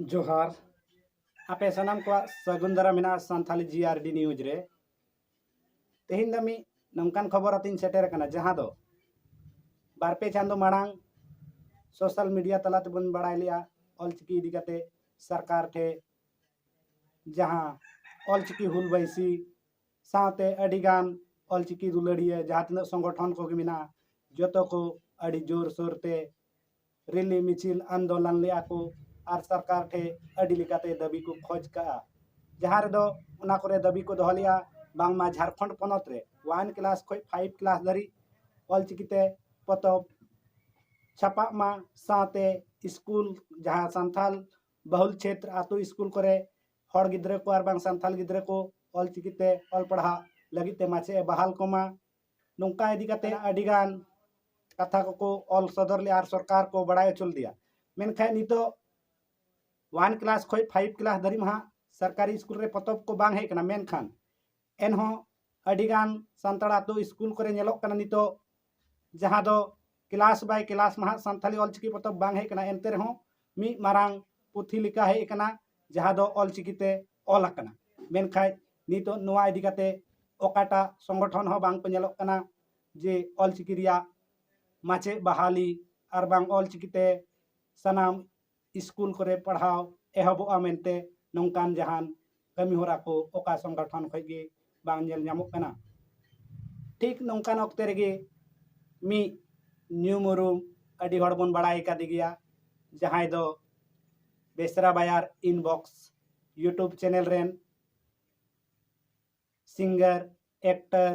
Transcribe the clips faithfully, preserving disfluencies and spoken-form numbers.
ᱡᱚᱦᱟᱨ᱾ ᱟᱯᱮ ᱥᱟᱱᱟᱢ ᱠᱚᱣᱟᱜ ᱥᱟᱹᱜᱩᱱ ᱫᱟᱨᱟᱢ ᱢᱮᱱᱟᱜᱼᱟ ᱥᱟᱱᱛᱷᱟᱞᱤ ᱡᱤ ᱟᱨ ᱰᱤ ᱱᱤᱭᱩᱡᱽ ᱨᱮ᱾ ᱛᱮᱦᱮᱧ ᱫᱚ ᱢᱤᱫ ᱱᱚᱝᱠᱟᱱ ᱠᱷᱚᱵᱚᱨ ᱟᱛᱮᱧ ᱥᱮᱴᱮᱨ ᱟᱠᱟᱱᱟ, ᱡᱟᱦᱟᱸ ᱫᱚ ᱵᱟᱨ ᱯᱮ ᱪᱟᱸᱫᱚ ᱢᱟᱲᱟᱝ ᱥᱳᱥᱟᱞ ᱢᱤᱰᱤᱭᱟ ᱛᱟᱞᱟ ᱛᱮᱵᱚᱱ ᱵᱟᱲᱟᱭ ᱞᱮᱜᱼᱟ, ᱚᱞᱪᱤᱠᱤ ᱤᱫᱤ ᱠᱟᱛᱮ ᱥᱚᱨᱠᱟᱨ ᱴᱷᱮᱱ ᱡᱟᱦᱟᱸ ᱚᱞᱪᱤᱠᱤ ᱦᱩᱞ ᱵᱟᱭᱥᱤ ᱥᱟᱶᱛᱮ ᱟᱹᱰᱤᱜᱟᱱ ᱚᱞᱪᱤᱠᱤ ᱫᱩᱞᱟᱹᱲᱤᱭᱟᱹ ᱡᱟᱦᱟᱸ ᱛᱤᱱᱟᱹᱜ ᱥᱚᱝᱜᱚᱴᱷᱚᱱ ᱠᱚᱜᱮ ᱢᱮᱱᱟᱜᱼᱟ, ᱡᱚᱛᱚ ᱠᱚ ᱟᱹᱰᱤ ᱡᱳᱨᱥᱳᱨ ᱛᱮ ᱨᱮᱞᱤ ᱢᱤᱪᱷᱤᱞ ᱟᱱᱫᱳᱞᱚᱱ ᱞᱮᱜᱼᱟ ᱠᱚ ᱟᱨ ᱥᱚᱨᱠᱟᱨ ᱴᱷᱮᱱ ᱟᱹᱰᱤ ᱞᱮᱠᱟᱛᱮ ᱫᱟᱹᱵᱤ ᱠᱚ ᱠᱷᱚᱡᱽ ᱠᱟᱜᱼᱟ᱾ ᱡᱟᱦᱟᱸ ᱨᱮᱫᱚ ᱚᱱᱟ ᱠᱚᱨᱮ ᱫᱟᱹᱵᱤ ᱠᱚ ᱫᱚᱦᱚ ᱞᱮᱜᱼᱟ, ᱵᱟᱝᱢᱟ ᱡᱷᱟᱲᱠᱷᱚᱸᱰ ᱯᱚᱱᱚᱛ ᱨᱮ ᱚᱣᱟᱱ ᱠᱞᱟᱥ ᱠᱷᱚᱱ ᱯᱷᱟᱭᱤᱵᱷ ᱠᱞᱟᱥ ᱫᱷᱟᱹᱨᱤᱡ ᱚᱞᱪᱤᱠᱤᱛᱮ ᱯᱚᱛᱚᱵ ᱪᱷᱟᱯᱟᱜ ᱢᱟ, ᱥᱟᱶᱛᱮ ᱥᱠᱩᱞ, ᱡᱟᱦᱟᱸ ᱥᱟᱱᱛᱟᱞ ᱵᱟᱦᱩᱞ ᱪᱷᱮᱛᱨ ᱟᱛᱳ ᱥᱠᱩᱞ ᱠᱚᱨᱮ ᱦᱚᱲ ᱜᱤᱫᱽᱨᱟᱹ ᱠᱚ ᱟᱨ ᱵᱟᱝ ᱥᱟᱱᱛᱟᱞ ᱜᱤᱫᱽᱨᱟᱹ ᱠᱚ ᱚᱞᱪᱤᱠᱤᱛᱮ ᱚᱞ ᱯᱟᱲᱦᱟᱜ ᱞᱟᱹᱜᱤᱫ ᱛᱮ ᱢᱟᱪᱮᱫ ᱮ ᱵᱟᱦᱟᱞ ᱠᱚᱢᱟ᱾ ᱱᱚᱝᱠᱟ ᱤᱫᱤ ᱠᱟᱛᱮ ᱟᱹᱰᱤᱜᱟᱱ ᱠᱟᱛᱷᱟ ᱠᱚᱠᱚ ᱚᱞ ᱥᱚᱫᱚᱨ ᱞᱮᱜᱼᱟ ᱟᱨ ᱥᱚᱨᱠᱟᱨ ᱠᱚ ᱵᱟᱲᱟᱭ ᱦᱚᱪᱚ ᱞᱮᱫᱮᱭᱟ᱾ ᱢᱮᱱᱠᱷᱟᱱ ᱱᱤᱛᱚᱜ ᱚᱣᱟᱱ ᱠᱞᱟᱥ ᱠᱷᱚᱱ ᱯᱷᱟᱭᱤᱵᱷ ᱠᱞᱟᱥ ᱫᱷᱟᱹᱨᱤᱡ ᱢᱟ ᱦᱟᱸᱜ ᱥᱚᱨᱠᱟᱨᱤ ᱥᱠᱩᱞ ᱨᱮ ᱯᱚᱛᱚᱵ ᱠᱚ ᱵᱟᱝ ᱦᱮᱡ ᱠᱟᱱᱟ, ᱢᱮᱱᱠᱷᱟᱱ ᱮᱱᱦᱚᱸ ᱟᱹᱰᱤᱜᱟᱱ ᱥᱟᱱᱛᱟᱲ ᱟᱛᱳ ᱥᱠᱩᱞ ᱠᱚᱨᱮ ᱧᱮᱞᱚᱜ ᱠᱟᱱᱟ ᱱᱤᱛᱚᱜ, ᱡᱟᱦᱟᱸ ᱫᱚ ᱠᱞᱟᱥ ᱵᱟᱭ ᱠᱞᱟᱥ ᱢᱟ ᱦᱟᱸᱜ ᱥᱟᱱᱛᱟᱲᱤ ᱚᱞᱪᱤᱠᱤ ᱯᱚᱛᱚᱵ ᱵᱟᱝ ᱦᱮᱡ ᱠᱟᱱᱟ, ᱮᱱᱛᱮ ᱨᱮᱦᱚᱸ ᱢᱤᱫ ᱢᱟᱨᱟᱝ ᱯᱩᱛᱷᱤ ᱞᱮᱠᱟ ᱦᱮᱡ ᱟᱠᱟᱱᱟ, ᱡᱟᱦᱟᱸ ᱫᱚ ᱚᱞᱪᱤᱠᱤᱛᱮ ᱚᱞ ᱟᱠᱟᱱᱟ᱾ ᱢᱮᱱᱠᱷᱟᱱ ᱱᱤᱛᱚᱜ ᱱᱚᱣᱟ ᱤᱫᱤ ᱠᱟᱛᱮ ᱚᱠᱟᱴᱟᱜ ᱥᱚᱝᱜᱚᱴᱷᱚᱱ ᱦᱚᱸ ᱵᱟᱝ ᱠᱚ ᱧᱮᱞᱚᱜ ᱠᱟᱱᱟ ᱡᱮ ᱚᱞᱪᱤᱠᱤ ᱨᱮᱭᱟᱜ ᱢᱟᱪᱮᱫ ᱵᱟᱦᱟᱞᱤ ᱟᱨ ᱵᱟᱝ ᱚᱞᱪᱤᱠᱤᱛᱮ ᱥᱟᱱᱟᱢ ᱥᱠᱩᱞ ᱠᱚᱨᱮ ᱯᱟᱲᱦᱟᱣ ᱮᱦᱚᱵᱚᱜᱼᱟ ᱢᱮᱱᱛᱮ ᱱᱚᱝᱠᱟᱱ ᱡᱟᱦᱟᱱ ᱠᱟᱹᱢᱤ ᱦᱚᱨᱟ ᱠᱚ ᱚᱠᱟ ᱥᱚᱝᱜᱚᱴᱷᱚᱱ ᱠᱷᱚᱱ ᱜᱮ ᱵᱟᱝ ᱧᱮᱞ ᱧᱟᱢᱚᱜ ᱠᱟᱱᱟ᱾ ᱴᱷᱤᱠ ᱱᱚᱝᱠᱟᱱ ᱚᱠᱛᱮ ᱨᱮᱜᱮ ᱢᱤᱫ ᱧᱩᱢ ᱩᱨᱩᱢ ᱟᱹᱰᱤ ᱦᱚᱲ ᱵᱚᱱ ᱵᱟᱲᱟᱭ ᱠᱟᱫᱮ ᱜᱮᱭᱟ, ᱡᱟᱦᱟᱸᱭ ᱫᱚ ᱵᱮᱥᱨᱟ ᱵᱟᱭᱟᱨ ᱤᱱᱵᱚᱠᱥ YouTube ᱪᱮᱱᱮᱞ ᱨᱮᱱ ᱥᱤᱝᱜᱟᱨ, ᱮᱠᱴᱚᱨ,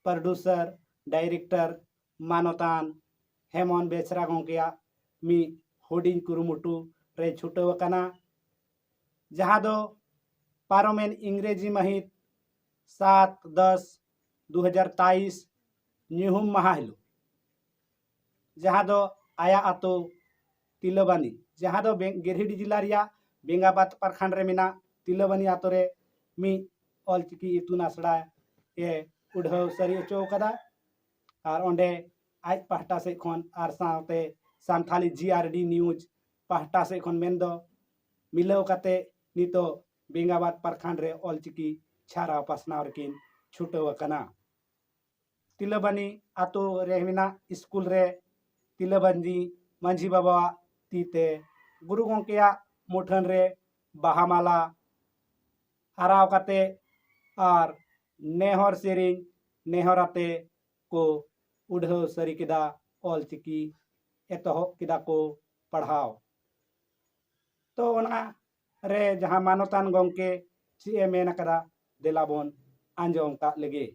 ᱯᱨᱚᱰᱩᱥᱟᱨ, ᱰᱟᱭᱨᱮᱠᱴᱚᱨ ᱢᱟᱱᱚᱛᱟᱱ ᱦᱮᱢᱚᱱ ᱵᱮᱥᱨᱟ ᱜᱚᱢᱠᱮᱭᱟᱜ ᱢᱤᱫ ᱦᱩᱰᱤᱧ ᱠᱩᱨᱩᱢᱩᱴᱩ ᱨᱮ ᱪᱷᱩᱴᱟᱹᱣ ᱟᱠᱟᱱᱟ, ᱡᱟᱦᱟᱸ ᱫᱚ ᱯᱟᱨᱚᱢᱮᱱ ᱤᱝᱨᱮᱡᱤ ᱢᱟᱹᱦᱤᱛ ᱥᱟᱛ ᱫᱚᱥ ᱫᱩ ᱦᱟᱡᱟᱨ ᱛᱮᱭᱤᱥ ᱧᱩᱦᱩᱢ ᱢᱟᱦᱟ ᱦᱤᱞᱳᱜ, ᱡᱟᱦᱟᱸ ᱫᱚ ᱟᱭᱟᱜ ᱟᱛᱳ ᱛᱤᱞᱟᱹᱵᱟᱱᱤ, ᱡᱟᱦᱟᱸ ᱫᱚ ᱵᱮᱝ-, ᱜᱤᱨᱤᱰᱤ ᱡᱮᱞᱟ ᱨᱮᱭᱟᱜ ᱵᱮᱝᱜᱟᱵᱟᱫ ᱯᱨᱚᱠᱷᱚᱸᱰ ᱨᱮ ᱢᱮᱱᱟᱜ ᱛᱤᱞᱟᱹᱵᱟᱱᱤ ᱟᱛᱳ ᱨᱮ ᱢᱤᱫ ᱚᱞᱪᱤᱠᱤ ᱤᱛᱩᱱ ᱟᱥᱲᱟ ᱮ ᱩᱰᱷᱟᱹᱣ ᱥᱟᱹᱨᱤ ᱦᱚᱪᱚ ᱠᱟᱫᱟ᱾ ᱟᱨ ᱚᱸᱰᱮ ᱟᱡ ᱯᱟᱦᱴᱟ ᱥᱮᱫ ᱠᱷᱚᱱ ᱟᱨ ᱥᱟᱶᱛᱮ ᱥᱟᱱᱛᱷᱟᱞᱤ ᱡᱤ ᱟᱨ ᱰᱤ ᱱᱤᱭᱩᱡᱽ ᱯᱟᱦᱴᱟ ᱥᱮᱫ ᱠᱷᱚᱱ ᱢᱮᱱᱫᱚ ᱢᱤᱞᱟᱹᱣ ᱠᱟᱛᱮ ᱱᱤᱛᱚᱜ ᱵᱮᱝᱜᱟᱵᱟᱫ ᱯᱨᱚᱠᱷᱚᱸᱰ ᱨᱮ ᱚᱞᱪᱤᱠᱤ ᱪᱷᱟᱨᱟᱣ ᱯᱟᱥᱱᱟᱣ ᱨᱮᱠᱤᱱ ᱪᱷᱩᱴᱟᱹᱣ ᱟᱠᱟᱱᱟ᱾ ᱛᱤᱞᱟᱹᱵᱟᱹᱱᱤ ᱟᱛᱳ ᱨᱮ ᱢᱮᱱᱟᱜ ᱥᱠᱩᱞ ᱨᱮ ᱛᱤᱞᱟᱹᱵᱟᱹᱱᱤ ᱢᱟᱹᱡᱷᱤ ᱵᱟᱵᱟᱣᱟᱜ ᱛᱤ ᱛᱮ ᱜᱩᱨᱩ ᱜᱚᱢᱠᱮᱭᱟᱜ ᱢᱩᱴᱷᱟᱹᱱ ᱨᱮ ᱵᱟᱦᱟ ᱢᱟᱞᱟ ᱟᱨᱟᱣ ᱠᱟᱛᱮ ᱟᱨ ᱱᱮᱦᱚᱨ ᱥᱮᱨᱮᱧ ᱱᱮᱦᱚᱨ ᱟᱛᱮ ᱠᱚ ᱩᱰᱷᱟᱹᱣ ᱥᱟᱹᱨᱤ ᱠᱮᱫᱟ ᱚᱞᱪᱤᱠᱤ, ᱮᱛᱚᱦᱚᱵ ᱠᱮᱫᱟ ᱠᱚ ᱯᱟᱲᱦᱟᱣ᱾ ᱛᱚ ᱚᱱᱟ ᱨᱮ ᱡᱟᱦᱟᱸ ᱢᱟᱱᱚᱛᱟᱱ ᱜᱚᱢᱠᱮ ᱪᱮᱫ ᱮ ᱢᱮᱱ ᱟᱠᱟᱫᱟ, ᱫᱮᱞᱟ ᱵᱚᱱ ᱟᱸᱡᱚᱢ ᱠᱟᱜ ᱞᱮᱜᱮ᱾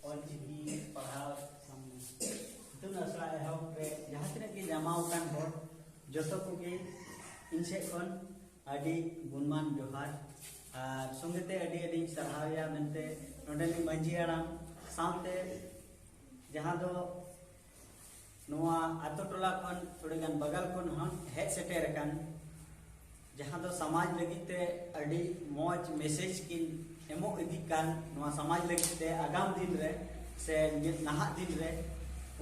ᱚᱞᱪᱤᱠᱤ ᱯᱟᱲᱦᱟᱣ ᱥᱟᱢᱱᱮ ᱤᱛᱩᱱ ᱟᱥᱲᱟ ᱮᱦᱚᱵ ᱨᱮ ᱡᱟᱦᱟᱸ ᱛᱤᱱᱟᱹᱜ ᱜᱮ ᱡᱟᱢᱟᱣ ᱟᱠᱟᱱ ᱦᱚᱲ, ᱡᱚᱛᱚ ᱠᱚᱜᱮ ᱤᱧ ᱥᱮᱫ ᱠᱷᱚᱱ ᱟᱹᱰᱤ ᱜᱩᱱᱢᱟᱱ ᱡᱚᱦᱟᱨ᱾ ᱟᱨ ᱥᱚᱸᱜᱮᱛᱮ ᱟᱹᱰᱤ ᱟᱹᱰᱤᱧ ᱥᱟᱨᱦᱟᱣᱮᱭᱟ ᱢᱮᱱᱛᱮ ᱱᱚᱰᱮᱱᱤᱡ ᱢᱟᱹᱡᱷᱤ ᱦᱟᱲᱟᱢ ᱥᱟᱶᱛᱮ ᱡᱟᱦᱟᱸ ᱫᱚ ᱱᱚᱣᱟ ᱟᱛᱳ ᱴᱚᱞᱟ ᱠᱷᱚᱱ ᱛᱷᱚᱲᱤ ᱜᱟᱱ ᱵᱟᱜᱟᱞ ᱠᱷᱚᱱ ᱦᱚᱸ ᱦᱮᱡ ᱥᱮᱴᱮᱨ ᱟᱠᱟᱱ, ᱡᱟᱦᱟᱸ ᱫᱚ ᱥᱚᱢᱟᱡᱽ ᱞᱟᱹᱜᱤᱫ ᱛᱮ ᱟᱹᱰᱤ ᱢᱚᱡᱽ ᱢᱮᱥᱮᱡᱽ ᱠᱤᱱ ᱮᱢᱚᱜ ᱤᱫᱤᱜ ᱠᱟᱱ ᱱᱚᱣᱟ ᱥᱚᱢᱟᱡᱽ ᱞᱟᱹᱜᱤᱫ ᱛᱮ ᱟᱜᱟᱢ ᱫᱤᱱ ᱨᱮ ᱥᱮ ᱱᱤᱛ ᱱᱟᱦᱟᱜ ᱫᱤᱱ ᱨᱮ᱾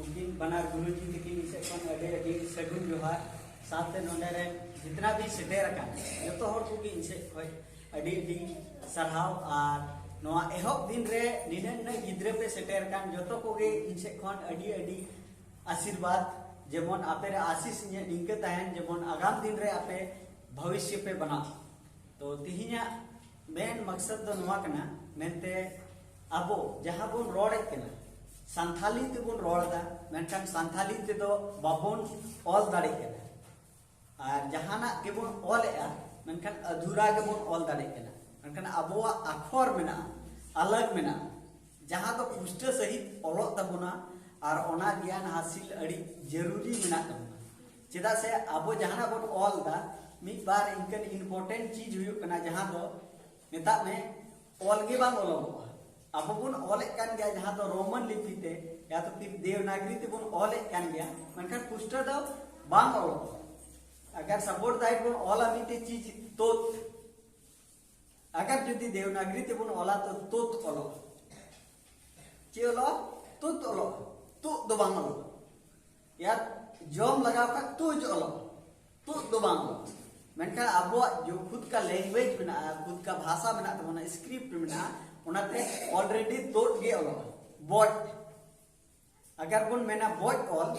ᱩᱱᱠᱤᱱ ᱵᱟᱱᱟᱨ ᱜᱩᱨᱩᱡᱤ ᱛᱟᱹᱠᱤᱱ ᱤᱧ ᱥᱮᱫ ᱠᱷᱚᱱ ᱟᱹᱰᱤ ᱟᱹᱰᱤ ᱥᱟᱹᱜᱩᱱ ᱡᱚᱦᱟᱨ, ᱥᱟᱶᱛᱮ ᱱᱚᱰᱮ ᱨᱮᱱ ᱡᱤᱛᱱᱟ ᱵᱤᱱ ᱥᱮᱴᱮᱨ ᱟᱠᱟᱱ ᱡᱚᱛᱚ ᱦᱚᱲ ᱠᱚᱜᱮ ᱤᱧ ᱥᱮᱫ ᱠᱷᱚᱱ ᱟᱹᱰᱤ ᱟᱹᱰᱤ ᱥᱟᱨᱦᱟᱣ᱾ ᱟᱨ ᱱᱚᱣᱟ ᱮᱦᱚᱵ ᱫᱤᱱ ᱨᱮ ᱱᱤᱱᱟᱹᱜ ᱱᱤᱱᱟᱹᱜ ᱜᱤᱫᱽᱨᱟᱹ ᱯᱮ ᱥᱮᱴᱮᱨ ᱟᱠᱟᱱ ᱡᱚᱛᱚ ᱠᱚᱜᱮ ᱤᱧ ᱥᱮᱫ ᱠᱷᱚᱱ ᱟᱹᱰᱤ ᱟᱹᱰᱤ ᱟᱥᱤᱨᱵᱟᱫᱽ, ᱡᱮᱢᱚᱱ ᱟᱯᱮ ᱨᱮ ᱟᱥᱤᱥ ᱤᱧᱟᱹᱜ ᱱᱤᱝᱠᱟᱹ ᱛᱟᱦᱮᱱ, ᱡᱮᱢᱚᱱ ᱟᱜᱟᱢ ᱫᱤᱱ ᱨᱮ ᱟᱯᱮ ᱵᱷᱚᱵᱤᱥᱭᱚ ᱯᱮ ᱵᱮᱱᱟᱣ᱾ ᱛᱚ ᱛᱮᱦᱮᱧᱟᱜ ᱢᱮᱱ ᱢᱚᱠᱥᱚᱫ ᱫᱚ ᱱᱚᱣᱟ ᱠᱟᱱᱟ, ᱢᱮᱱᱛᱮ ᱟᱵᱚ ᱡᱟᱦᱟᱸ ᱵᱚᱱ ᱨᱚᱲᱮᱫ ᱠᱟᱱᱟ, ᱥᱟᱱᱛᱷᱟᱞᱤ ᱛᱮᱵᱚᱱ ᱨᱚᱲ ᱮᱫᱟ, ᱢᱮᱱᱠᱷᱟᱱ ᱥᱟᱱᱛᱷᱟᱞᱤ ᱛᱮᱫᱚ ᱵᱟᱵᱚᱱ ᱚᱞ ᱫᱟᱲᱮᱭᱟᱜ ᱠᱟᱱᱟ᱾ ᱟᱨ ᱡᱟᱦᱟᱱᱟᱜ ᱜᱮᱵᱚᱱ ᱚᱞᱮᱜᱼᱟ, ᱢᱮᱱᱠᱷᱟᱱ ᱟᱫᱷᱩᱨᱟ ᱜᱮᱵᱚᱱ ᱚᱞ ᱫᱟᱲᱮᱭᱟᱜ ᱠᱟᱱᱟ᱾ ᱢᱮᱱᱠᱷᱟᱱ ᱟᱵᱚᱣᱟᱜ ᱟᱠᱷᱚᱨ ᱢᱮᱱᱟᱜᱼᱟ, ᱟᱞᱟᱜᱽ ᱢᱮᱱᱟᱜᱼᱟ, ᱡᱟᱦᱟᱸ ᱫᱚ ᱯᱩᱥᱴᱟᱹ ᱥᱟᱹᱦᱤᱡ ᱚᱞᱚᱜ ᱛᱟᱵᱚᱱᱟ᱾ ᱟᱨ ᱚᱱᱟ ᱜᱮᱭᱟᱱ ᱦᱟᱥᱤᱞ ᱟᱹᱰᱤ ᱡᱟᱹᱨᱩᱨᱤ ᱢᱮᱱᱟᱜ ᱛᱟᱵᱚᱱᱟ᱾ ᱪᱮᱫᱟᱜ ᱥᱮ ᱟᱵᱚ ᱡᱟᱦᱟᱱᱟᱜ ᱵᱚᱱ ᱚᱞ ᱮᱫᱟ, ᱢᱤᱫ ᱵᱟᱨ ᱤᱱᱠᱟᱹᱱ ᱤᱢᱯᱚᱨᱴᱮᱱᱴ ᱪᱤᱡᱽ ᱦᱩᱭᱩᱜ ᱠᱟᱱᱟ ᱡᱟᱦᱟᱸ ᱫᱚ ᱢᱮᱛᱟᱜ ᱢᱮ ᱚᱞ ᱜᱮ ᱵᱟᱝ ᱚᱞᱚᱜᱚᱜᱼᱟ᱾ ᱟᱵᱚ ᱵᱚᱱ ᱚᱞᱮᱫ ᱠᱟᱱ ᱜᱮᱭᱟ ᱡᱟᱦᱟᱸ ᱫᱚ ᱨᱳᱢᱟᱱ ᱞᱤᱯᱤ ᱛᱮ ᱭᱟ ᱛᱚ ᱯᱷᱤᱨ ᱫᱮᱵᱽᱱᱟᱜᱽᱨᱤ ᱛᱮᱵᱚᱱ ᱚᱞᱮᱫ ᱠᱟᱱ ᱜᱮᱭᱟ, ᱢᱮᱱᱠᱷᱟᱱ ᱯᱩᱥᱴᱟᱹ ᱫᱚ ᱵᱟᱝ ᱚᱞᱚᱜᱚᱜᱼᱟ᱾ ᱟᱜᱟᱨ ᱥᱟᱯᱳᱡᱽ ᱫᱟᱭ ᱵᱚᱱ ᱚᱞᱟ ᱢᱤᱫᱴᱮᱡ ᱪᱤᱡᱽ ᱛᱳᱫ, ᱟᱜᱟᱨ ᱡᱩᱫᱤ ᱫᱮᱵᱽᱱᱟᱜᱽᱨᱤ ᱛᱮᱵᱚᱱ ᱚᱞᱟ ᱛᱚ ᱛᱳᱫ ᱚᱞᱚᱜᱼᱟ᱾ ᱪᱮᱫ ᱚᱞᱚᱜᱼᱟ? ᱛᱳᱫ ᱚᱞᱚᱜᱼᱟ᱾ ᱛᱳᱫ ᱫᱚ ᱵᱟᱝ ᱚᱞᱚᱜᱼᱟ᱾ ᱭᱟ ᱡᱚᱢ ᱞᱟᱜᱟᱣ ᱠᱷᱟᱱ ᱛᱩᱡ ᱚᱞᱚᱜᱼᱟ, ᱛᱩᱫ ᱫᱚ ᱵᱟᱝ ᱚᱞᱚᱜᱼᱟ᱾ ᱢᱮᱱᱠᱷᱟᱱ ᱟᱵᱚᱣᱟᱜ ᱡᱚ ᱠᱷᱩᱫ ᱠᱟ ᱞᱮᱝᱜᱩᱭᱮᱡᱽ ᱢᱮᱱᱟᱜᱼᱟ, ᱠᱷᱩᱫ ᱠᱟ ᱵᱷᱟᱥᱟ ᱢᱮᱱᱟᱜ ᱛᱟᱵᱚᱱᱟ, ᱥᱠᱨᱤᱯᱴ ᱢᱮᱱᱟᱜᱼᱟ, ᱚᱱᱟᱛᱮ ᱚᱞᱨᱮᱰᱤ ᱛᱳᱫ ᱜᱮ ᱚᱞᱚᱜᱼᱟ᱾ ᱵᱚᱡ, ᱟᱜᱟᱨ ᱵᱚᱱ ᱢᱮᱱᱟ ᱵᱚᱡ ᱚᱞ,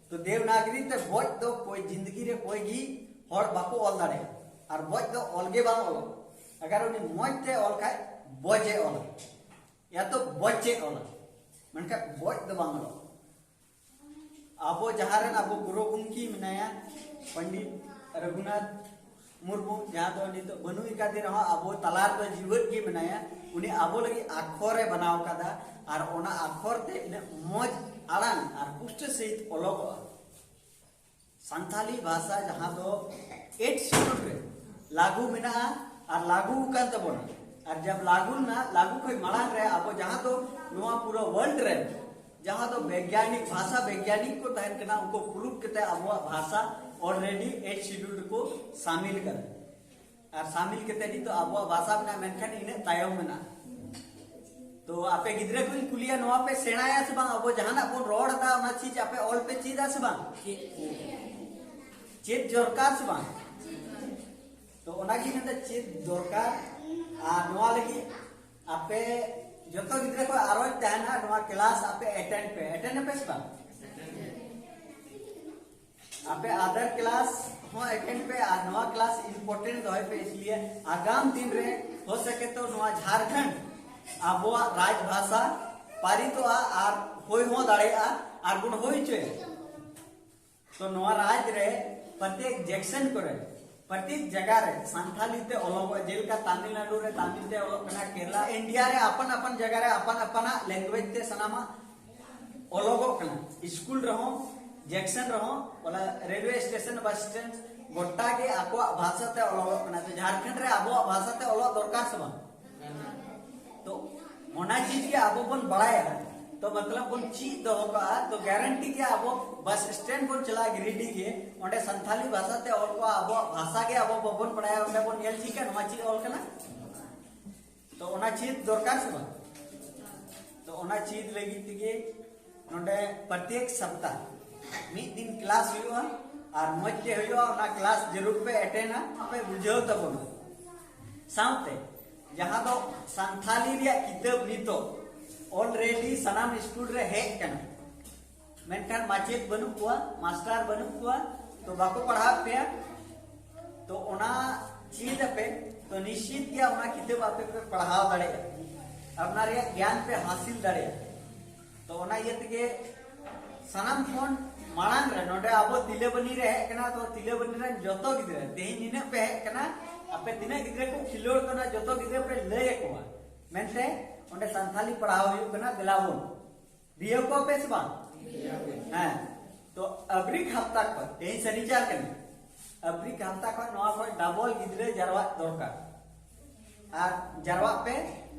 ᱛᱚ ᱫᱮᱵᱽᱱᱟᱜᱽᱨᱤ ᱛᱮ ᱵᱚᱡ ᱫᱚ ᱠᱚᱭ ᱡᱤᱱᱫᱜᱤ ᱨᱮ ᱠᱚᱭ ᱜᱮ ᱦᱚᱲ ᱵᱟᱠᱚ ᱚᱞ ᱫᱟᱲᱮᱭᱟᱜᱼᱟ᱾ ᱟᱨ ᱵᱚᱡ ᱫᱚ ᱚᱞ ᱜᱮ ᱵᱟᱝ ᱚᱞᱚᱜ᱾ ᱟᱜᱟᱨ ᱩᱱᱤ ᱢᱚᱡᱽ ᱛᱮ ᱚᱞ ᱠᱷᱟᱡ ᱵᱚᱡᱮ ᱚᱞᱟ, ᱭᱟ ᱛᱚ ᱵᱚᱪᱮ ᱚᱞᱟ, ᱢᱮᱱᱠᱷᱟᱱ ᱵᱚᱡ ᱫᱚ ᱵᱟᱝ ᱚᱞᱚᱜ᱾ ᱟᱵᱚ ᱡᱟᱦᱟᱸ ᱨᱮᱱ ᱟᱵᱚ ᱜᱩᱨᱩ ᱜᱚᱢᱠᱮ ᱢᱮᱱᱟᱭᱟ, ᱯᱚᱱᱰᱤᱛ ᱨᱚᱜᱷᱩᱱᱟᱛᱷ ᱢᱩᱨᱢᱩ, ᱡᱟᱦᱟᱸ ᱫᱚ ᱱᱤᱛᱚᱜ ᱵᱟᱹᱱᱩᱜ ᱟᱠᱟᱫᱮ ᱨᱮᱦᱚᱸ ᱟᱵᱚ ᱛᱟᱞᱟ ᱨᱮᱫᱚ ᱡᱤᱣᱮᱫ ᱜᱮ ᱢᱮᱱᱟᱭᱟ, ᱩᱱᱤ ᱟᱵᱚ ᱞᱟᱹᱜᱤᱫ ᱟᱠᱷᱚᱨᱮ ᱵᱮᱱᱟᱣ ᱠᱟᱫᱟ᱾ ᱟᱨ ᱚᱱᱟ ᱟᱠᱷᱚᱨ ᱛᱮ ᱤᱱᱟᱹᱜ ᱢᱚᱡᱽ ᱟᱲᱟᱝ ᱟᱨ ᱯᱩᱥᱴᱟᱹ ᱥᱟᱺᱦᱤᱡ ᱚᱞᱚᱜᱚᱜᱼᱟ᱾ ᱥᱟᱱᱛᱟᱞᱤ ᱵᱷᱟᱥᱟ ᱡᱟᱦᱟᱸ ᱫᱚ ᱮᱭᱤᱴ ᱥᱤᱰᱩᱞ ᱨᱮ ᱞᱟᱹᱜᱩ ᱢᱮᱱᱟᱜᱼᱟ ᱟᱨ ᱞᱟᱹᱜᱩ ᱟᱠᱟᱱ ᱛᱟᱵᱚᱱᱟ, ᱟᱨ ᱡᱟᱵ ᱞᱟᱹᱜᱩ ᱞᱮᱱᱟ, ᱞᱟᱹᱜᱩ ᱠᱷᱚᱱ ᱢᱟᱲᱟᱝ ᱨᱮ ᱟᱵᱚ ᱡᱟᱦᱟᱸ ᱫᱚ ᱱᱚᱣᱟ ᱯᱩᱨᱟᱹ ᱣᱟᱨᱞᱰ ᱨᱮ ᱡᱟᱦᱟᱸ ᱫᱚ ᱵᱮᱜᱽᱭᱟᱱᱤᱠ, ᱵᱷᱟᱥᱟ ᱵᱮᱜᱽᱭᱟᱱᱤᱠ ᱠᱚ ᱛᱟᱦᱮᱱ ᱠᱟᱱᱟ, ᱩᱱᱠᱩ ᱯᱨᱩᱵᱷ ᱠᱟᱛᱮ ᱟᱵᱚᱣᱟᱜ ᱵᱷᱟᱥᱟ ᱚᱞᱨᱮᱰᱤ ᱮᱭᱤᱴ ᱥᱤᱰᱩᱞ ᱨᱮᱠᱚ ᱥᱟᱢᱤᱞ ᱠᱟᱫᱟ᱾ ᱟᱨ ᱥᱟᱢᱤᱞ ᱠᱟᱛᱮ ᱱᱤᱛᱚᱜ ᱟᱵᱚᱣᱟᱜ ᱵᱷᱟᱥᱟ ᱢᱮᱱᱟᱜᱼᱟ, ᱢᱮᱱᱠᱷᱟᱱ ᱤᱱᱟᱹᱜ ᱛᱟᱭᱚᱢ ᱢᱮᱱᱟᱜᱼᱟ᱾ ᱛᱚ ᱟᱯᱮ ᱜᱤᱫᱽᱨᱟᱹ ᱠᱚᱧ ᱠᱩᱞᱤᱭᱟ, ᱱᱚᱣᱟ ᱯᱮ ᱥᱮᱬᱟᱭᱟ ᱥᱮ ᱵᱟᱝ? ᱟᱵᱚ ᱡᱟᱦᱟᱱᱟᱜ ᱵᱚᱱ ᱨᱚᱲ ᱮᱫᱟ, ᱚᱱᱟ ᱪᱮᱫ ᱟᱯᱮ ᱚᱞ ᱯᱮ ᱪᱮᱫᱟ ᱥᱮ ᱵᱟᱝ? ᱪᱮᱫ ᱫᱚᱨᱠᱟᱨ ᱥᱮ ᱵᱟᱝ? ᱛᱚ ᱚᱱᱟᱜᱮ ᱢᱮᱱᱫᱟ ᱪᱮᱫ ᱫᱚᱨᱠᱟᱨ᱾ ᱟᱨ ᱱᱚᱣᱟ ᱞᱟᱹᱜᱤᱫ ᱟᱯᱮ ᱡᱚᱛᱚ ᱜᱤᱫᱽᱨᱟᱹ ᱠᱚ ᱟᱨᱚᱧ ᱛᱟᱦᱮᱱᱟ, ᱱᱚᱣᱟ ᱠᱞᱟᱥ ᱟᱯᱮ ᱮᱴᱮᱱᱰ ᱯᱮ᱾ ᱮᱴᱮᱱᱰ ᱟᱯᱮ ᱥᱮ ᱵᱟᱝ? ᱟᱯᱮ ᱟᱫᱟᱨ ᱠᱞᱟᱥ ᱦᱚᱸ ᱮᱴᱮᱱᱰ ᱯᱮ ᱟᱨ ᱱᱚᱣᱟ ᱠᱞᱟᱥ ᱤᱢᱯᱚᱨᱴᱮᱱᱴ ᱫᱚᱦᱚᱭ ᱯᱮ, ᱤᱥᱞᱤᱭᱮ ᱟᱜᱟᱢ ᱫᱤᱱ ᱨᱮ ᱦᱳ ᱥᱟᱠᱮ ᱛᱚ ᱱᱚᱣᱟ ᱡᱷᱟᱨᱠᱷᱚᱸᱰ ᱟᱵᱚᱣᱟᱜ ᱨᱟᱡᱽ ᱵᱷᱟᱥᱟ ᱯᱟᱨᱤᱛᱚᱜᱼᱟ ᱟᱨ ᱦᱩᱭ ᱦᱚᱸ ᱫᱟᱲᱮᱭᱟᱜᱼᱟ ᱟᱨ ᱵᱚᱱ ᱦᱩᱭ ᱦᱚᱪᱚᱭᱟ᱾ ᱛᱚ ᱱᱚᱣᱟ ᱨᱟᱡᱽ ᱨᱮ ᱯᱨᱚᱛᱮᱠ ᱡᱮᱠᱥᱚᱱ ᱠᱚᱨᱮ, ᱯᱨᱚᱛᱮᱠ ᱡᱟᱭᱜᱟ ᱨᱮ ᱥᱟᱱᱛᱷᱟᱞᱤ ᱛᱮ ᱚᱞᱚᱜᱚᱜᱼᱟ᱾ ᱡᱮᱞᱮᱠᱟ ᱛᱟᱢᱤᱞᱱᱟᱲᱩ ᱨᱮ ᱛᱟᱢᱤᱞ ᱛᱮ ᱚᱞᱚᱜ ᱠᱟᱱᱟ, ᱠᱮᱨᱞᱟ, ᱤᱱᱰᱤᱭᱟ ᱨᱮ ᱟᱯᱟᱱ ᱟᱯᱟᱱ ᱡᱟᱭᱜᱟ ᱨᱮ ᱟᱯᱟᱱ ᱟᱯᱟᱱᱟᱜ ᱞᱮᱝᱜᱩᱭᱮᱡᱽ ᱛᱮ ᱥᱟᱱᱟᱢᱟᱜ ᱚᱞᱚᱜᱚᱜ ᱠᱟᱱᱟ᱾ ᱥᱠᱩᱞ ᱨᱮᱦᱚᱸ, ᱡᱮᱠᱥᱚᱱ ᱨᱮᱦᱚᱸ, ᱵᱚᱞᱮ ᱨᱮᱞᱣᱮ ᱥᱴᱮᱥᱚᱱ, ᱵᱟᱥ ᱥᱴᱮᱱᱰ, ᱜᱚᱴᱟ ᱜᱮ ᱟᱠᱚᱣᱟᱜ ᱵᱷᱟᱥᱟ ᱛᱮ ᱚᱞᱚᱜᱚᱜ ᱠᱟᱱᱟ᱾ ᱛᱚ ᱡᱷᱟᱲᱠᱷᱚᱸᱰ ᱨᱮ ᱟᱵᱚᱣᱟᱜ ᱵᱷᱟᱥᱟ ᱛᱮ ᱚᱞᱚᱜ ᱫᱚᱨᱠᱟᱨ ᱥᱮ ᱵᱟᱝ? ᱛᱚ ᱚᱱᱟ ᱪᱤᱡᱽ ᱜᱮ ᱟᱵᱚ ᱵᱚᱱ ᱵᱟᱲᱟᱭᱟ, ᱛᱚ ᱢᱚᱛᱞᱚᱵ ᱵᱚᱱ ᱪᱮᱫ ᱫᱚᱦᱚ ᱠᱟᱜᱼᱟ, ᱛᱚ ᱜᱟᱨᱮᱱᱴᱤ ᱜᱮ ᱟᱵᱚ ᱵᱟᱥ ᱥᱴᱮᱱᱰ ᱵᱚᱱ ᱪᱟᱞᱟᱜᱼᱟ ᱜᱤᱨᱤᱰᱤ ᱜᱮ, ᱚᱸᱰᱮ ᱥᱟᱱᱛᱷᱟᱞᱤ ᱵᱷᱟᱥᱟ ᱛᱮ ᱚᱞ ᱠᱚᱜᱼᱟ, ᱟᱵᱚᱣᱟᱜ ᱵᱷᱟᱥᱟ ᱜᱮ ᱟᱵᱚ ᱵᱟᱵᱚᱱ ᱵᱟᱲᱟᱭᱟ, ᱚᱸᱰᱮ ᱵᱚᱱ ᱧᱮᱞ ᱪᱮᱫ ᱠᱟᱜᱼᱟ ᱱᱚᱣᱟ ᱪᱮᱫ ᱚᱞ ᱠᱟᱱᱟ᱾ ᱛᱚ ᱚᱱᱟ ᱪᱮᱫ ᱫᱚᱨᱠᱟᱨ ᱥᱮ ᱵᱟᱝ? ᱛᱚ ᱚᱱᱟ ᱪᱮᱫ ᱞᱟᱹᱜᱤᱫ ᱛᱮᱜᱮ ᱱᱚᱰᱮ ᱯᱨᱚᱛᱮᱠ ᱥᱚᱯᱛᱟ ᱢᱤᱫ ᱫᱤᱱ ᱠᱞᱟᱥ ᱦᱩᱭᱩᱜᱼᱟ᱾ ᱟᱨ ᱢᱚᱡᱽ ᱛᱮ ᱦᱩᱭᱩᱜᱼᱟ, ᱚᱱᱟ ᱠᱞᱟᱥ ᱡᱟᱹᱨᱩᱲ ᱯᱮ ᱮᱴᱮᱱᱟ, ᱟᱯᱮ ᱵᱩᱡᱷᱟᱹᱣ ᱛᱟᱵᱚᱱᱟ᱾ ᱥᱟᱶᱛᱮ ᱡᱟᱦᱟᱸ ᱫᱚ ᱥᱟᱱᱛᱷᱟᱞᱤ ᱨᱮᱭᱟᱜ ᱠᱤᱛᱟᱹᱵ ᱱᱤᱛᱚᱜ ᱚᱞᱨᱮᱰᱤ ᱥᱟᱱᱟᱢ ᱥᱠᱩᱞ ᱨᱮ ᱦᱮᱡ ᱠᱟᱱᱟ, ᱢᱮᱱᱠᱷᱟᱱ ᱢᱟᱪᱮᱫ ᱵᱟᱹᱱᱩᱜ ᱠᱚᱣᱟ, ᱢᱟᱥᱴᱟᱨ ᱵᱟᱹᱱᱩᱜ ᱠᱚᱣᱟ, ᱛᱚ ᱵᱟᱠᱚ ᱯᱟᱲᱦᱟᱣ ᱯᱮᱭᱟ᱾ ᱛᱚ ᱚᱱᱟ ᱪᱮᱫ ᱟᱯᱮ, ᱛᱚ ᱱᱤᱥᱪᱤᱛ ᱜᱮ ᱚᱱᱟ ᱠᱤᱛᱟᱹᱵ ᱟᱯᱮ ᱯᱮ ᱯᱟᱲᱦᱟᱣ ᱫᱟᱲᱮᱭᱟᱜᱼᱟ ᱟᱨ ᱚᱱᱟ ᱨᱮᱭᱟᱜ ᱜᱮᱭᱟᱱ ᱯᱮ ᱦᱟᱥᱤᱞ ᱫᱟᱲᱮᱭᱟᱜᱼᱟ᱾ ᱛᱚ ᱚᱱᱟ ᱤᱭᱟᱹ ᱛᱮᱜᱮ ᱥᱟᱱᱟᱢ ᱠᱷᱚᱱ ᱢᱟᱲᱟᱝ ᱨᱮ ᱱᱚᱰᱮ ᱟᱵᱚ ᱛᱤᱞᱟᱹᱵᱟᱹᱱᱤ ᱨᱮ ᱦᱮᱡ ᱠᱟᱱᱟ, ᱛᱚ ᱛᱤᱞᱟᱹᱵᱟᱹᱱᱤ ᱨᱮᱱ ᱡᱚᱛᱚ ᱜᱤᱫᱽᱨᱟᱹ, ᱛᱮᱦᱮᱧ ᱱᱤᱱᱟᱹᱜ ᱯᱮ ᱦᱮᱡ ᱠᱟᱱᱟ, ᱟᱯᱮ ᱛᱤᱱᱟᱹᱜ ᱜᱤᱫᱽᱨᱟᱹ ᱠᱚ ᱠᱷᱮᱞᱳᱰ ᱠᱟᱱᱟ, ᱡᱚᱛᱚ ᱜᱤᱫᱽᱨᱟᱹ ᱯᱮ ᱞᱟᱹᱭ ᱟᱠᱚᱣᱟ ᱢᱮᱱᱛᱮ ᱚᱸᱰᱮ ᱥᱟᱱᱛᱷᱟᱞᱤ ᱯᱟᱲᱦᱟᱣ ᱦᱩᱭᱩᱜ ᱠᱟᱱᱟ, ᱫᱮᱞᱟ ᱵᱚᱱ᱾ ᱫᱤᱭᱟᱹ ᱠᱚ ᱯᱮ ᱥᱮ ᱵᱟᱝ? ᱦᱮᱸ᱾ ᱛᱚ ᱟᱵᱨᱤᱠ ᱦᱟᱯᱛᱟ ᱠᱷᱚᱱ, ᱛᱮᱦᱮᱧ ᱥᱟᱱᱤᱪᱟᱨ ᱠᱟᱱᱟ, ᱟᱵᱨᱤᱠ ᱦᱟᱯᱛᱟ ᱠᱷᱚᱱ ᱱᱚᱣᱟ ᱠᱷᱚᱱ ᱰᱟᱵᱚᱞ ᱜᱤᱫᱽᱨᱟᱹ ᱡᱟᱨᱣᱟᱜ ᱫᱚᱨᱠᱟᱨ᱾ ᱟᱨ ᱡᱟᱨᱣᱟᱜ ᱯᱮ,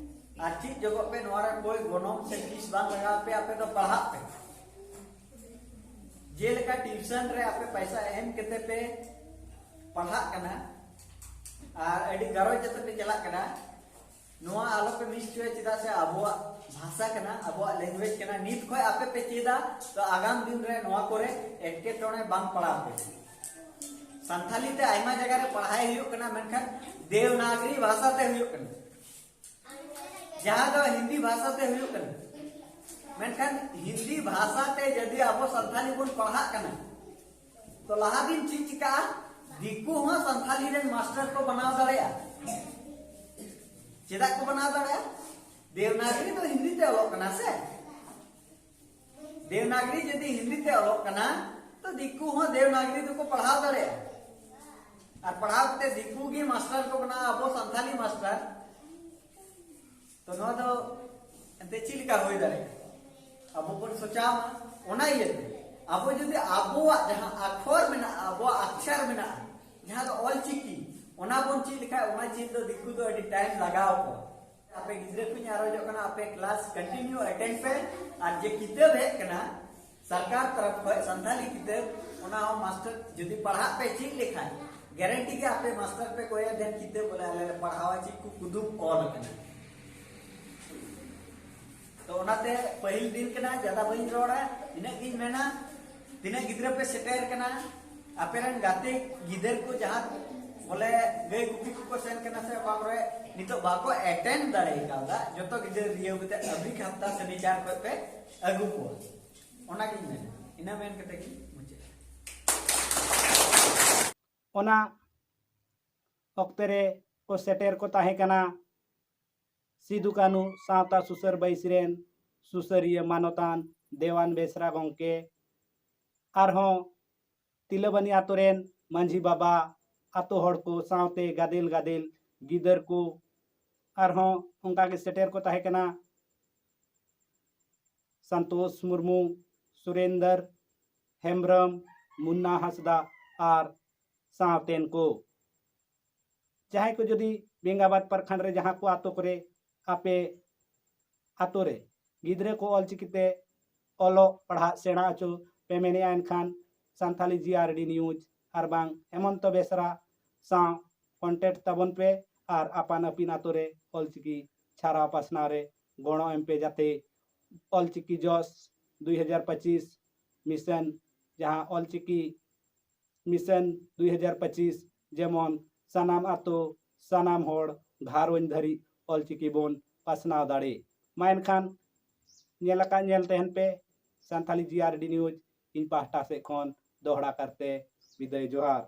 ᱟᱨ ᱪᱮᱫ ᱡᱚᱜᱚᱜ ᱯᱮ, ᱱᱚᱣᱟ ᱨᱮ ᱠᱳᱭ ᱜᱚᱱᱚᱝ ᱥᱮ ᱯᱷᱤᱥ ᱵᱟᱝ ᱞᱟᱜᱟᱣ ᱯᱮ, ᱟᱯᱮ ᱫᱚ ᱯᱟᱲᱦᱟᱜ ᱯᱮ᱾ ᱡᱮᱞᱮᱠᱟ ᱴᱤᱭᱩᱥᱚᱱ ᱨᱮ ᱟᱯᱮ ᱯᱚᱭᱥᱟ ᱮᱢ ᱠᱟᱛᱮ ᱯᱮ ᱯᱟᱲᱦᱟᱜ ᱠᱟᱱᱟ ᱟᱨ ᱟᱹᱰᱤ ᱜᱟᱨᱚᱡᱽ ᱠᱟᱛᱮ ᱯᱮ ᱪᱟᱞᱟᱜ ᱠᱟᱱᱟ, ᱱᱚᱣᱟ ᱟᱞᱚ ᱯᱮ ᱢᱤᱥ ᱦᱚᱪᱚᱭᱟ, ᱪᱮᱫᱟᱜ ᱥᱮ ᱟᱵᱚᱣᱟᱜ ᱵᱷᱟᱥᱟ ᱠᱟᱱᱟ, ᱟᱵᱚᱣᱟᱜ ᱞᱮᱝᱜᱩᱭᱮᱡᱽ ᱠᱟᱱᱟ᱾ ᱱᱤᱛ ᱠᱷᱚᱱ ᱟᱯᱮ ᱯᱮ ᱪᱮᱫᱟ, ᱛᱚ ᱟᱜᱟᱢ ᱫᱤᱱ ᱨᱮ ᱱᱚᱣᱟ ᱠᱚᱨᱮ ᱮᱴᱠᱮᱴᱚᱬᱮ ᱵᱟᱝ ᱯᱟᱲᱟᱣ ᱯᱮ᱾ ᱥᱟᱱᱛᱷᱟᱞᱤ ᱛᱮ ᱟᱭᱢᱟ ᱡᱟᱭᱜᱟ ᱨᱮ ᱯᱟᱲᱦᱟᱭ ᱦᱩᱭᱩᱜ ᱠᱟᱱᱟ, ᱢᱮᱱᱠᱷᱟᱱ ᱫᱮᱣᱱᱟᱜᱽᱨᱤ ᱵᱷᱟᱥᱟ ᱛᱮ ᱦᱩᱭᱩᱜ ᱠᱟᱱᱟ, ᱡᱟᱦᱟᱸ ᱫᱚ ᱦᱤᱱᱫᱤ ᱵᱷᱟᱥᱟ ᱛᱮ ᱦᱩᱭᱩᱜ ᱠᱟᱱᱟ᱾ ᱢᱮᱱᱠᱷᱟᱱ ᱦᱤᱱᱫᱤ ᱵᱷᱟᱥᱟ ᱛᱮ ᱡᱩᱫᱤ ᱟᱵᱚ ᱥᱟᱱᱛᱷᱟᱞᱤ ᱵᱚᱱ ᱯᱟᱲᱦᱟᱜ ᱠᱟᱱᱟ, ᱛᱚ ᱞᱟᱦᱟ ᱫᱤᱱ ᱪᱮᱫ ᱪᱤᱠᱟᱜᱼᱟ? ᱫᱤᱠᱩ ᱦᱚᱸ ᱥᱟᱱᱛᱷᱟᱞᱤ ᱨᱮᱱ ᱢᱟᱥᱴᱟᱨ ᱠᱚ ᱵᱮᱱᱟᱣ ᱫᱟᱲᱮᱭᱟᱜᱼᱟ᱾ ᱪᱮᱫᱟᱜ ᱠᱚ ᱵᱮᱱᱟᱣ ᱫᱟᱲᱮᱭᱟᱜᱼᱟ? ᱫᱮᱣᱱᱟᱜᱽᱨᱤ ᱫᱚ ᱦᱤᱱᱫᱤ ᱛᱮ ᱚᱞᱚᱜ ᱠᱟᱱᱟ ᱥᱮ᱾ ᱫᱮᱣᱱᱟᱜᱽᱨᱤ ᱡᱩᱫᱤ ᱦᱤᱱᱫᱤ ᱛᱮ ᱚᱞᱚᱜ ᱠᱟᱱᱟ, ᱛᱚ ᱫᱤᱠᱩ ᱦᱚᱸ ᱫᱮᱣᱱᱟᱜᱽᱨᱤ ᱫᱚᱠᱚ ᱯᱟᱲᱦᱟᱣ ᱫᱟᱲᱮᱭᱟᱜᱼᱟ᱾ ᱟᱨ ᱯᱟᱲᱦᱟᱣ ᱠᱟᱛᱮ ᱫᱤᱠᱩ ᱜᱮ ᱢᱟᱥᱴᱟᱨ ᱠᱚ ᱵᱮᱱᱟᱣᱟ, ᱟᱵᱚ ᱥᱟᱱᱛᱷᱟᱞᱤ ᱢᱟᱥᱴᱟᱨ᱾ ᱛᱚ ᱱᱚᱣᱟ ᱫᱚ ᱮᱱᱛᱮ ᱪᱮᱫ ᱞᱮᱠᱟ ᱦᱩᱭ ᱫᱟᱲᱮᱭᱟᱜᱼᱟ? ᱟᱵᱚ ᱵᱚᱱ ᱥᱚᱪᱟᱣ ᱢᱟ᱾ ᱚᱱᱟ ᱤᱭᱟᱹᱛᱮ ᱟᱵᱚ ᱡᱩᱫᱤ ᱟᱵᱚᱣᱟᱜ ᱡᱟᱦᱟᱸ ᱟᱠᱷᱚᱨ ᱢᱮᱱᱟᱜᱼᱟ, ᱟᱵᱚᱣᱟᱜ ᱟᱠᱪᱟᱨ ᱢᱮᱱᱟᱜᱼᱟ, ᱡᱟᱦᱟᱸ ᱫᱚ ᱚᱞ ᱪᱤᱠᱤ, ᱚᱱᱟ ᱵᱚᱱ ᱪᱮᱫ ᱞᱮᱠᱷᱟᱡ, ᱚᱱᱟ ᱪᱮᱫ ᱫᱚ ᱫᱤᱠᱩ ᱫᱚ ᱟᱹᱰᱤ ᱴᱟᱭᱤᱢ ᱞᱟᱜᱟᱣ ᱟᱠᱚᱣᱟ᱾ ᱟᱯᱮ ᱜᱤᱫᱽᱨᱟᱹ ᱠᱚᱧ ᱟᱨᱚᱡᱚᱜ ᱠᱟᱱᱟ, ᱟᱯᱮ ᱠᱞᱟᱥ ᱠᱚᱱᱴᱤᱱᱤᱭᱩ ᱮᱴᱮᱱᱰ ᱯᱮ᱾ ᱟᱨ ᱡᱮ ᱠᱤᱛᱟᱹᱵ ᱦᱮᱡ ᱠᱟᱱᱟ ᱥᱚᱨᱠᱟᱨ ᱛᱚᱨᱚᱯ ᱠᱷᱚᱱ ᱥᱟᱱᱛᱟᱞᱤ ᱠᱤᱛᱟᱹᱵ, ᱚᱱᱟ ᱦᱚᱸ ᱢᱟᱥᱴᱟᱨ ᱡᱩᱫᱤ ᱯᱟᱲᱦᱟᱜ ᱯᱮ ᱪᱮᱫ ᱞᱮᱠᱷᱟᱱ, ᱜᱟᱨᱮᱱᱴᱤ ᱜᱮ ᱟᱯᱮ ᱢᱟᱥᱴᱟᱨ ᱯᱮ ᱠᱚᱭᱟ ᱫᱮᱱ ᱠᱤᱛᱟᱹᱵ ᱵᱚᱞᱮ ᱟᱞᱮ ᱞᱮ ᱯᱟᱲᱦᱟᱣᱟ, ᱪᱮᱫ ᱠᱚ ᱠᱩᱫᱩᱢ ᱚᱞ ᱟᱠᱟᱱᱟ᱾ ᱛᱚ ᱚᱱᱟᱛᱮ ᱯᱟᱹᱦᱤᱞ ᱫᱤᱱ ᱠᱟᱱᱟ, ᱡᱟᱫᱟ ᱵᱟᱹᱧ ᱨᱚᱲᱟ, ᱤᱱᱟᱹᱜ ᱜᱤᱧ ᱢᱮᱱᱟ᱾ ᱛᱤᱱᱟᱹᱜ ᱜᱤᱫᱽᱨᱟᱹ ᱯᱮ ᱥᱮᱴᱮᱨ ᱠᱟᱱᱟ, ᱟᱯᱮ ᱨᱮᱱ ᱜᱟᱛᱮ ᱜᱤᱫᱟᱹᱨ ᱠᱚ ᱡᱟᱦᱟᱸ ᱵᱚᱞᱮ ᱜᱟᱹᱭ ᱜᱩᱯᱤ ᱠᱚᱠᱚ ᱥᱮᱱ ᱠᱟᱱᱟ ᱥᱮ ᱵᱟᱝ ᱨᱮ, ᱱᱤᱛᱚᱜ ᱵᱟᱠᱚ ᱮᱴᱮᱱᱰ ᱫᱟᱲᱮ ᱠᱟᱣᱫᱟ, ᱡᱚᱛᱚ ᱜᱤᱫᱟᱹᱨ ᱨᱤᱭᱟᱹᱣ ᱠᱟᱛᱮ ᱟᱹᱵᱤ ᱦᱟᱯᱛᱟ ᱥᱟᱱᱤᱪᱟᱨ ᱠᱷᱚᱡ ᱯᱮ ᱟᱹᱜᱩ ᱠᱚᱣᱟ᱾ ᱚᱱᱟᱜᱤᱧ ᱢᱮᱱᱟ, ᱤᱱᱟᱹ ᱢᱮᱱ ᱠᱟᱛᱮ ᱜᱤᱧ ᱢᱩᱪᱟᱹᱫ᱾ ᱚᱱᱟ ᱚᱠᱛᱮ ᱨᱮ ᱠᱚ ᱥᱮᱴᱮᱨ ᱠᱚ ᱛᱟᱦᱮᱸ ᱠᱟᱱᱟ ᱥᱤᱫᱩ ᱠᱟᱹᱱᱦᱩ ᱥᱟᱶᱛᱟ ᱥᱩᱥᱟᱹᱨ ᱵᱟᱹᱭᱥᱤ ᱨᱮᱱ ᱥᱩᱥᱟᱹᱨᱤᱭᱟᱹ ᱢᱟᱱᱚᱛᱟᱱ ᱫᱮᱣᱟᱱ ᱵᱮᱥᱨᱟ ᱜᱚᱢᱠᱮ, ᱟᱨᱦᱚᱸ ᱛᱤᱞᱟᱹᱵᱟᱹᱱᱤ ᱟᱛᱳ ᱨᱮᱱ ᱢᱟᱹᱡᱷᱤ ᱵᱟᱵᱟ, ᱟᱛᱳ ᱦᱚᱲ ᱠᱚ ᱥᱟᱶᱛᱮ ᱜᱟᱫᱮᱞ ᱜᱟᱫᱮᱞ ᱜᱤᱫᱟᱹᱨ ᱠᱚ, ᱟᱨᱦᱚᱸ ᱚᱱᱠᱟ ᱜᱮ ᱥᱮᱴᱮᱨ ᱠᱚ ᱛᱟᱦᱮᱸ ᱠᱟᱱᱟ ᱥᱟᱱᱛᱳᱥ ᱢᱩᱨᱢᱩ, ᱥᱩᱨᱮᱱᱫᱚᱨ ᱦᱮᱢᱵᱨᱚᱢ, ᱢᱩᱱᱱᱟ ᱦᱟᱸᱥᱫᱟ ᱟᱨ ᱥᱟᱶᱛᱮᱱ ᱠᱚ᱾ ᱡᱟᱦᱟᱸᱭ ᱠᱚ ᱡᱩᱫᱤ ᱵᱮᱝᱜᱟᱵᱟᱫ ᱯᱨᱚᱠᱷᱚᱸᱰ ᱨᱮ ᱡᱟᱦᱟᱸ ᱠᱚ ᱟᱛᱳ ᱠᱚᱨᱮ ᱟᱯᱮ ᱟᱛᱳ ᱨᱮ ᱜᱤᱫᱽᱨᱟᱹ ᱠᱚ ᱚᱞᱪᱤᱠᱤ ᱛᱮ ᱚᱞᱚᱜ ᱯᱟᱲᱦᱟᱜ ᱥᱮᱬᱟ ᱦᱚᱪᱚ ᱯᱮ ᱢᱮᱱᱮᱜᱼᱟ, ᱮᱱᱠᱷᱟᱱ ᱥᱟᱱᱛᱷᱟᱞᱤ ᱡᱤ ᱟᱨ ᱰᱤ ᱱᱤᱭᱩᱡᱽ ᱟᱨ ᱵᱟᱝ ᱦᱮᱢᱚᱱᱛᱚ ᱵᱮᱥᱨᱟ ᱥᱟᱶ ᱠᱚᱱᱴᱮᱠᱴ ᱛᱟᱵᱚᱱ ᱯᱮ ᱟᱨ ᱟᱯᱟᱱ ᱟᱹᱯᱤᱱ ᱟᱛᱳ ᱨᱮ ᱚᱞᱪᱤᱠᱤ ᱪᱷᱟᱨᱟᱣ ᱯᱟᱥᱱᱟᱣ ᱨᱮ ᱜᱚᱲᱚ ᱮᱢ ᱯᱮ, ᱡᱟᱛᱮ ᱚᱞᱪᱤᱠᱤ ᱡᱚᱥ ᱫᱩᱭ ᱦᱟᱡᱟᱨ ᱯᱚᱸᱪᱤᱥ ᱢᱤᱥᱚᱱ, ᱡᱟᱦᱟᱸ ᱚᱞᱪᱤᱠᱤ ᱢᱤᱥᱚᱱ ᱫᱩᱭ ᱦᱟᱡᱟᱨ ᱯᱚᱸᱪᱤᱥ, ᱡᱮᱢᱚᱱ ᱥᱟᱱᱟᱢ ᱟᱛᱳ, ᱥᱟᱱᱟᱢ ᱦᱚᱲ ᱜᱷᱟᱨᱚᱸᱡᱽ ᱫᱷᱟᱹᱨᱤᱡ ᱚᱞᱪᱤᱠᱤ ᱵᱚᱱ ᱯᱟᱥᱱᱟᱣ ᱫᱟᱲᱮ᱾ ᱢᱟ ᱮᱱᱠᱷᱟᱱ ᱧᱮᱞ ᱟᱠᱟᱫ ᱧᱮᱞ ᱛᱟᱦᱮᱱ ᱯᱮ ᱥᱟᱱᱛᱷᱟᱞᱤ ᱡᱤ ᱟᱨ ᱰᱤ ᱱᱤᱭᱩᱡᱽ᱾ ᱤᱧ ᱯᱟᱦᱴᱟ ᱥᱮᱫ ᱠᱷᱚᱱ ᱫᱚᱦᱲᱟ ᱠᱟᱨᱛᱮ ᱵᱤᱫᱟᱹᱭ ᱡᱚᱦᱟᱨ᱾